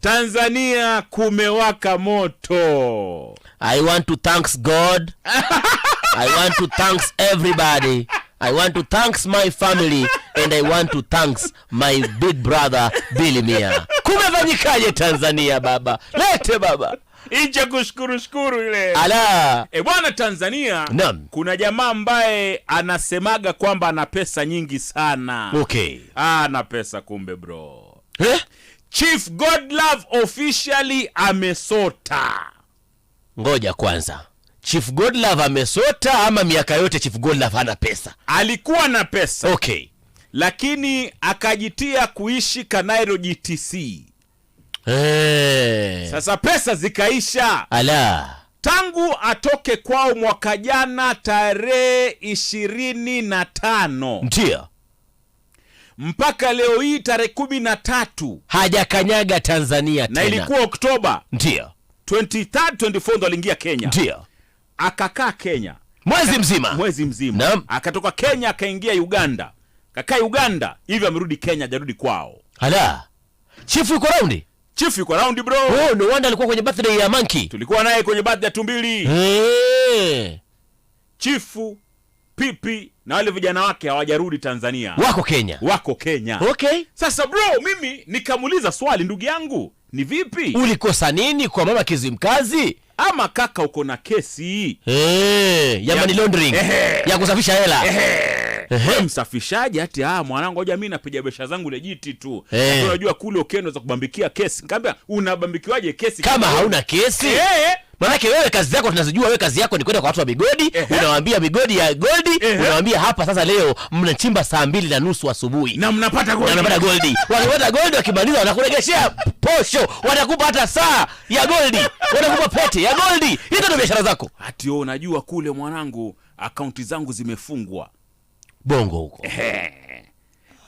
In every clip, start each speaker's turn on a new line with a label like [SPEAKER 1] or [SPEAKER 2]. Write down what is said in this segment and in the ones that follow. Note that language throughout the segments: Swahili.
[SPEAKER 1] Tanzania kumewaka moto.
[SPEAKER 2] I want to thanks God. I want to thanks everybody. I want to thanks my family and I want to thanks my big brother Billy Mia. Kumefanyikaje Tanzania, baba? Lete, baba.
[SPEAKER 1] Icha kushukuru shukuru ile.
[SPEAKER 2] Ala.
[SPEAKER 1] E bwana, Tanzania
[SPEAKER 2] Naam.
[SPEAKER 1] Kuna jamaa ambaye anasemaga kwamba ana pesa nyingi sana. Ah, ana pesa kumbe, bro.
[SPEAKER 2] Eh?
[SPEAKER 1] Chief Godlove officially amesota.
[SPEAKER 2] Ngoja kwanza. Chief Godlove amesota ama miaka yote Chief Godlove hana pesa?
[SPEAKER 1] Alikuwa na pesa, lakini akajitia kuishi Kanairo GTC. Sasa pesa zikaisha.
[SPEAKER 2] Ala.
[SPEAKER 1] Tangu atoke kwao mwaka jana tarehe 25 mpaka leo hii tarehe 13
[SPEAKER 2] Hajakanyaga Tanzania
[SPEAKER 1] na
[SPEAKER 2] tena.
[SPEAKER 1] Ilikuwa Oktoba 23, 24 ndo aliingia Kenya. Akakaa Kenya
[SPEAKER 2] Mwezi mzima.
[SPEAKER 1] Mwezi mzima. Akatoka Kenya akaingia Uganda, kakaa Uganda hivyo, amerudi Kenya, hajarudi kwao.
[SPEAKER 2] Ala. Chief yuko raundi?
[SPEAKER 1] Chief yuko raundi, bro.
[SPEAKER 2] Oh, no wonder alikuwa kwenye birthday ya Monkey.
[SPEAKER 1] Tulikuwa naye kwenye birthday ya Tumbili. Chifu Pipi na wale vijana wake hawajarudi Tanzania.
[SPEAKER 2] Wako Kenya.
[SPEAKER 1] Wako Kenya. Sasa bro, mimi nikamuuliza swali, ndugu yangu, ni vipi?
[SPEAKER 2] Ulikosa nini kwa mama Kizimkazi?
[SPEAKER 1] Ama kaka, uko na kesi
[SPEAKER 2] Ya money laundering. Ya kusafisha hela.
[SPEAKER 1] Wewe msafishaji? Ati ah, mwanangu, hoja mimi napiga biashara zangu legit tu. Lakini unajua kule ukienda za kubambikia kesi. Nikamwambia, unabambikiwaje kesi
[SPEAKER 2] kama hauna kesi? Manake wewe kazi zako tunazijua. Wewe kazi yako ni kwenda kwa watu wa migodi, unawaambia migodi ya goldi, unawaambia hapa sasa leo mnachimba saa 2:30 asubuhi
[SPEAKER 1] na mnapata
[SPEAKER 2] na
[SPEAKER 1] goldi.
[SPEAKER 2] Mnapata goldi. Wakipata goldi, wakimaliza wanakuregeshea posho, wanakupa hata saa ya goldi, wanakupa pete ya goldi. Hizo ndio biashara zako.
[SPEAKER 1] Ati wewe unajua kule, mwanangu, akaunti zangu zimefungwa.
[SPEAKER 2] Bongo huko.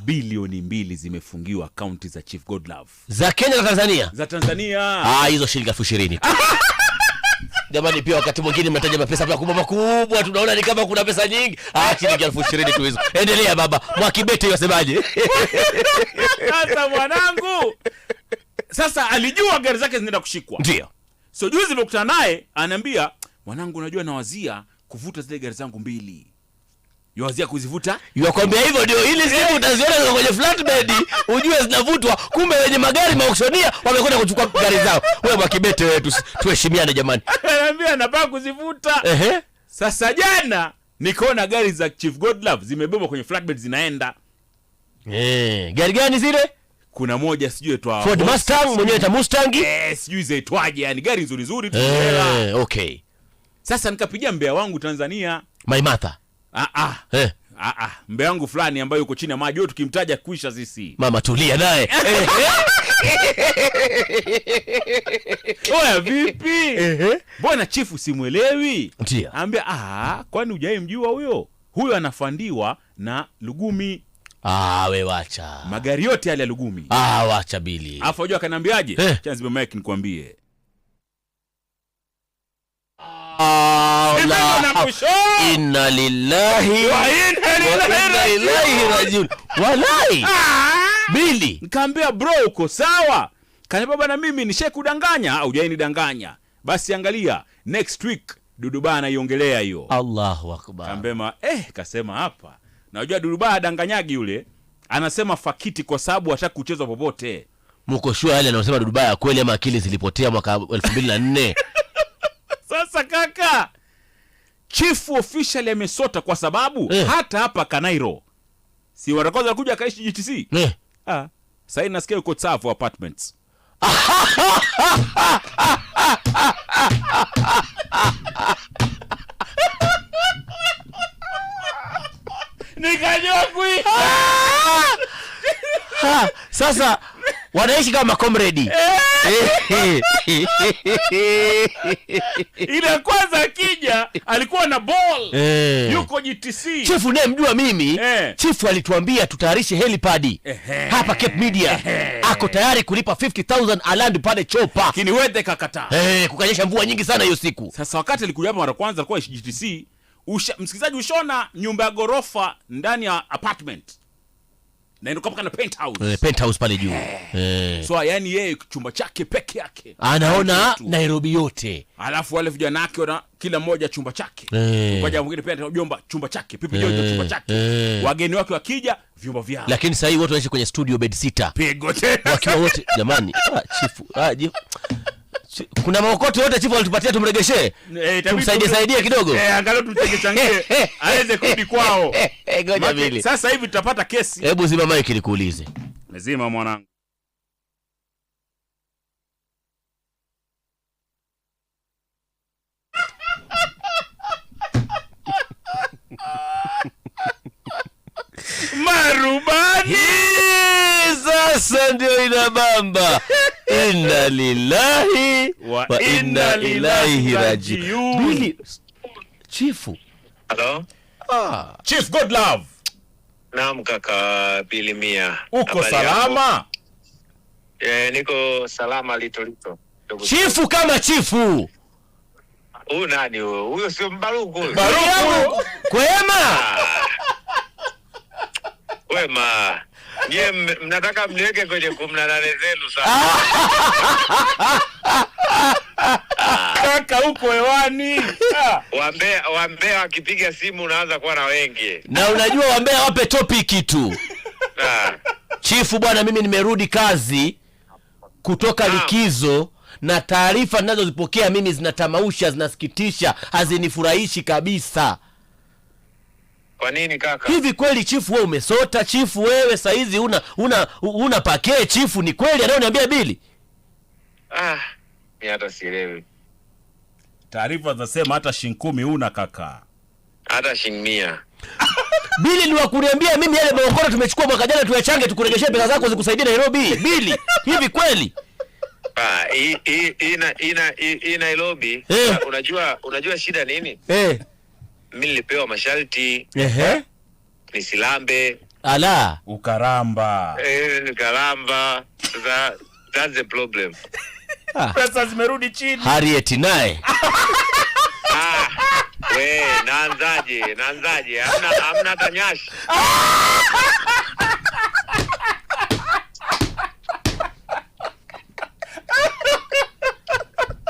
[SPEAKER 1] Bilioni 2 zimefungiwa akaunti za Chief Godlove.
[SPEAKER 2] Za Kenya na Tanzania?
[SPEAKER 1] Za Tanzania.
[SPEAKER 2] Ah, hizo shilingi 20,000 tu. Jamani, pia wakati mwingine mnataja mapesa makubwa makubwa, tunaona ni kama kuna pesa nyingi. Ah, shilingi 20,000 tu hizo. Endelea, baba. Mwakibete wasemaje?
[SPEAKER 1] Sasa mwanangu, sasa alijua gari zake zinaenda kushikwa. So juzi nimekutana naye, anaambia, mwanangu, unajua nawazia kuvuta zile gari zangu mbili, yuwazia kuzivuta.
[SPEAKER 2] Yakwambia hivyo ndio ili siku utaziona ziko kwenye flatbed ujue zinavutwa, kumbe wenye magari maauctioneer wamekwenda kuchukua gari zao. Wewe Mwakibete wewe, tuheshimiane jamani.
[SPEAKER 1] Anaambia anapaa kuzivuta. Sasa jana nikaona gari za Chief Godlove zimebebwa kwenye flatbed zinaenda.
[SPEAKER 2] Eh, gari gani zile?
[SPEAKER 1] Kuna moja sijui itwa
[SPEAKER 2] Ford Mustang, mwenyewe ta Mustang.
[SPEAKER 1] Eh, sijui zaitwaje, yani gari nzuri nzuri tu hela. Sasa nikapigia mbea wangu Tanzania.
[SPEAKER 2] Maimatha.
[SPEAKER 1] Ah, ah. Ah, ah, mbea wangu fulani ambayo yuko chini ya maji, huyo tukimtaja kuisha sisi.
[SPEAKER 2] Mama tulia naye.
[SPEAKER 1] Oya, vipi? Mbona chifu simwelewi? Ambia, ah, kwani hujai mjua huyo? Huyo anafandiwa na Lugumi.
[SPEAKER 2] Ah, we wacha.
[SPEAKER 1] Magari yote yale ya Lugumi.
[SPEAKER 2] Ah, wacha, Bili.
[SPEAKER 1] Alafu unajua akaniambiaje?
[SPEAKER 2] Eh.
[SPEAKER 1] Chanzi mic nikwambie.
[SPEAKER 2] Ah,
[SPEAKER 1] Mimi
[SPEAKER 2] la.
[SPEAKER 1] ndo nakushow.
[SPEAKER 2] Inna lillahi
[SPEAKER 1] Wa inna
[SPEAKER 2] wa inna
[SPEAKER 1] ilaihi
[SPEAKER 2] ilaihi rajiun. Walai.
[SPEAKER 1] Ah!
[SPEAKER 2] Bili.
[SPEAKER 1] Nikaambia, bro, uko sawa? Kaniambia, bana, mimi nishakudanganya au hujai nidanganya? Basi angalia next week Duduba anaiongelea hiyo.
[SPEAKER 2] Allahu akbar.
[SPEAKER 1] Kambema kasema hapa. Najua Duduba adanganyagi yule. Anasema fakiti kwa sababu hataki kuchezwa popote.
[SPEAKER 2] Mko sure yale anasema Duduba ya kweli ama akili zilipotea mwaka 2004?
[SPEAKER 1] Sasa kaka, Chief officially amesota kwa sababu hata hapa Kanairo si watakoza kuja akaishi GTC. Ah, sasa nasikia yuko Tsavo Apartments. Nikajua kui
[SPEAKER 2] Ha, sasa wanaishi kama makomredi.
[SPEAKER 1] Ile kwanza akija alikuwa na ball. Yuko GTC.
[SPEAKER 2] Chifu naye mjua mimi, chifu alituambia tutayarishe helipad hapa Cape Media. Ako tayari kulipa 50,000 aland pale chopa.
[SPEAKER 1] Lakini weather kakataa.
[SPEAKER 2] Kukanyesha mvua nyingi sana hiyo siku.
[SPEAKER 1] Sasa wakati alikuja hapa mara kwanza alikuwa GTC. Msikilizaji, ushaona nyumba ya gorofa ndani ya apartment? Na ndio kama na penthouse.
[SPEAKER 2] Penthouse pale juu.
[SPEAKER 1] So yani yeye chumba chake peke yake.
[SPEAKER 2] Anaona Nairobi yote.
[SPEAKER 1] Alafu wale vijana wake wana kila mmoja chumba chake. Kwa jambo mwingine pia jomba chumba chake, pipi jojo chumba chake. Wageni wake wakija vyumba vyao.
[SPEAKER 2] Lakini sasa hivi wote wanaishi kwenye studio bed sita.
[SPEAKER 1] Pigo tena.
[SPEAKER 2] Wakiwa wote jamani, chifu. Kuna maokoto yote chifu alitupatia tumregeshe. Tumsaidie saidie kidogo.
[SPEAKER 1] Angalau tumchangie aweze kurudi kwao.
[SPEAKER 2] Ngoja mbili.
[SPEAKER 1] Sasa hivi tutapata kesi.
[SPEAKER 2] Hebu zima mic nikuulize.
[SPEAKER 1] Mezima mwanangu. Marubani
[SPEAKER 2] sasa ndio inabamba. Inna lillahi wa inna ilaihi rajiun. Chifu.
[SPEAKER 3] Hello?
[SPEAKER 1] Chief God Love.
[SPEAKER 3] Naam kaka Billy Mia.
[SPEAKER 1] Uko salama?
[SPEAKER 3] Niko salama litolito.
[SPEAKER 2] Chifu kama chifu.
[SPEAKER 3] Huyu nani huyo? Huyo sio Mbaruku.
[SPEAKER 2] Mbaruku. Kwema?
[SPEAKER 3] Wema. Nye mnataka mniweke kwenye 18 zenu sana.
[SPEAKER 1] Kaka huko hewani.
[SPEAKER 3] Wambea wakipiga simu unaanza kuwa na wengi.
[SPEAKER 2] Na unajua wambea wape topic tu. Chifu bwana, mimi nimerudi kazi kutoka likizo na taarifa ninazozipokea mimi zinatamausha, zinasikitisha, hazinifurahishi kabisa.
[SPEAKER 3] Kwa nini kaka?
[SPEAKER 2] Hivi kweli chifu wewe umesota? Chifu wewe saizi una pake chifu, ni kweli anayoniambia Bili?
[SPEAKER 3] Mimi hata sielewi.
[SPEAKER 1] Taarifa zinasema hata shilingi 10 una kaka.
[SPEAKER 3] Hata shilingi 100.
[SPEAKER 2] Bili ni wakuniambia mimi yale maokoro tumechukua mwaka jana tuyachange tukuregeshee pesa zako zikusaidie Nairobi. Bili, hivi kweli?
[SPEAKER 3] Hii Nairobi, unajua shida nini? Mimi nilipewa masharti. Nisilambe.
[SPEAKER 2] Ala.
[SPEAKER 1] Ukaramba.
[SPEAKER 3] Nikaramba. That's the problem.
[SPEAKER 1] Pesa zimerudi chini.
[SPEAKER 2] Harriet naye.
[SPEAKER 3] We, naanzaje? Hamna hata nyashi.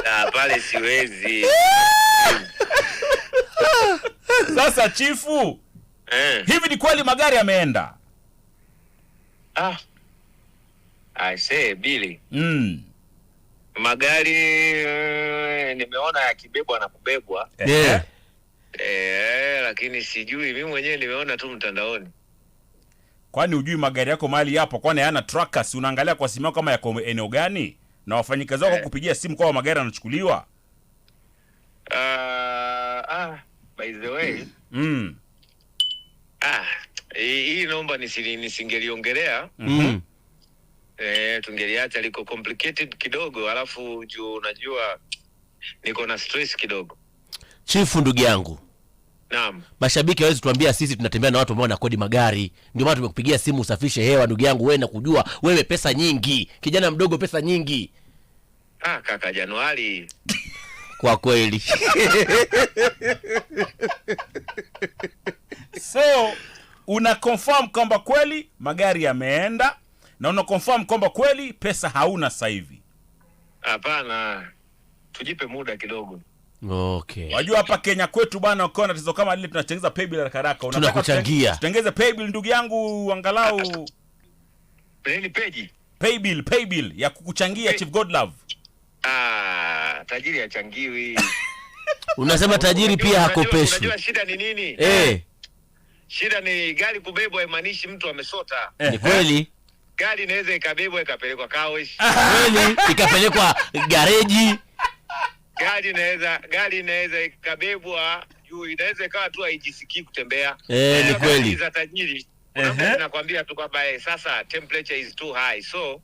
[SPEAKER 3] Na pale siwezi.
[SPEAKER 1] Sasa chifu, hivi ni kweli magari yameenda?
[SPEAKER 3] I say Billy. Magari nimeona yakibebwa na kubebwa. Lakini sijui mimi mwenyewe nimeona tu mtandaoni.
[SPEAKER 1] Kwani hujui magari yako mahali yapo? Kwani hayana trackers? Unaangalia kwa simu yako kama yako eneo gani? Na wafanyikazi wako kupigia simu kwa magari yanachukuliwa?
[SPEAKER 3] By the way. Hii naomba nisingeliongelea. Tungeliacha liko complicated kidogo, alafu juu unajua niko na stress kidogo.
[SPEAKER 2] Chifu ndugu yangu.
[SPEAKER 3] Naam.
[SPEAKER 2] Mashabiki hawezi tuambia sisi tunatembea na watu ambao wanakodi magari. Ndio maana tumekupigia simu usafishe hewa ndugu yangu, wewe na kujua wewe pesa nyingi. Kijana mdogo pesa nyingi.
[SPEAKER 3] Kaka Januari.
[SPEAKER 2] Kwa kweli.
[SPEAKER 1] So, una confirm kwamba kweli magari yameenda na una confirm kwamba kweli pesa hauna sasa hivi?
[SPEAKER 3] Hapana. Tujipe muda kidogo.
[SPEAKER 2] Okay.
[SPEAKER 1] Wajua hapa Kenya kwetu bwana, ukiona tatizo kama lile tunatengeza paybill haraka haraka.
[SPEAKER 2] Tunakuchangia.
[SPEAKER 1] Tutengeze paybill ndugu yangu angalau.
[SPEAKER 3] Nini peji?
[SPEAKER 1] Paybill ya kukuchangia Chief Godlove.
[SPEAKER 3] Tajiri hachangiwi.
[SPEAKER 2] Unasema tajiri pia hakopeshwi.
[SPEAKER 3] Unajua shida ni nini? Shida ni gari kubebwa haimaanishi mtu amesota.
[SPEAKER 2] Ni kweli.
[SPEAKER 3] Gari inaweza ikabebwa ikapelekwa car wash.
[SPEAKER 2] Kweli, ikapelekwa gareji.
[SPEAKER 3] Gari inaweza ikabebwa juu, inaweza ikawa tu haijisikii kutembea.
[SPEAKER 2] Ni kweli.
[SPEAKER 3] Za tajiri. Nakwambia tu kwamba sasa temperature is too high. So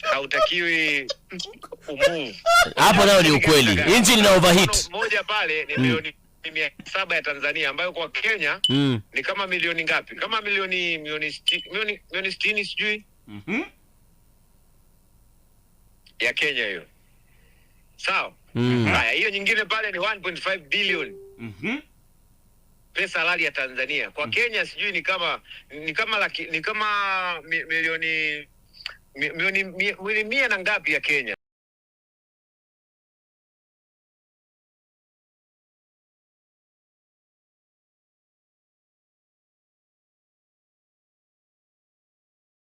[SPEAKER 3] hautakiwi umove.
[SPEAKER 2] Hapo nao ni ukweli. Engine ina overheat.
[SPEAKER 3] Moja pale ni milioni 700 ya Tanzania ambayo kwa Kenya ni kama milioni ngapi? Kama milioni 60 sijui. Ya Kenya hiyo. Sawa? Haya, hiyo nyingine pale ni 1.5 billion. Pesa halali ya Tanzania kwa Kenya sijui ni kama laki, ni kama milioni 100 na ngapi ya Kenya.